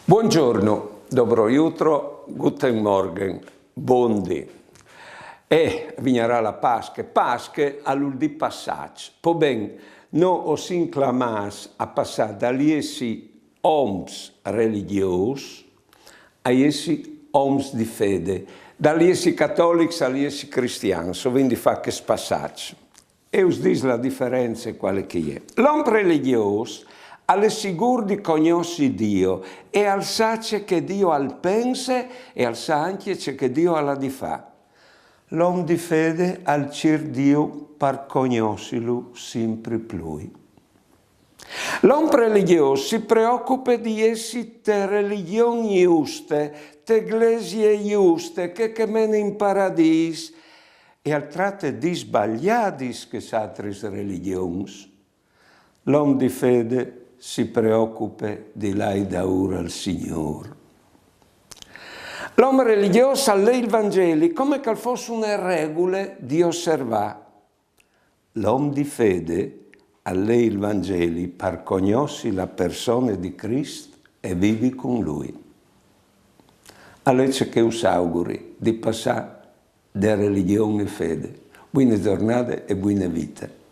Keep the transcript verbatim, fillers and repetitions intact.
Buongiorno, dobro jutro, guten Morgen, bondi. E vignarà la Pasche. Pasche al vûl dî passaç. Po ben, nô o sin clamâts a passâ dal jessi oms religjôs a jessi oms di fede, dal jessi catolics al jessi cristians, o vin di fâ chest passaç. E us dîs la diference cuale che e je. L'om religjôs al è sigûr di cognossi Diu e al sa ce che Diu al pense e al sa ancje ce che Diu al à di fâ. L'om di fede al cîr Diu par cognossilu simpri plui. L'om religjôs si preocupe di jessi te religjon juste, te glesie juste, chê che mene in paradîs, e al trate di sbaliâ di chês altris religjons. L'om di fede si preocupe di lâi daûr al Signôr. L'om religjôs al lei il Vangeli come che al fos une regule di osservâ. L'om di fede al lei il Vangeli par cognossi la persone di Crist e vivi cun lui. Al è ce che us auguri, di passâ de religjon e fede. Buine zornade e buine vite.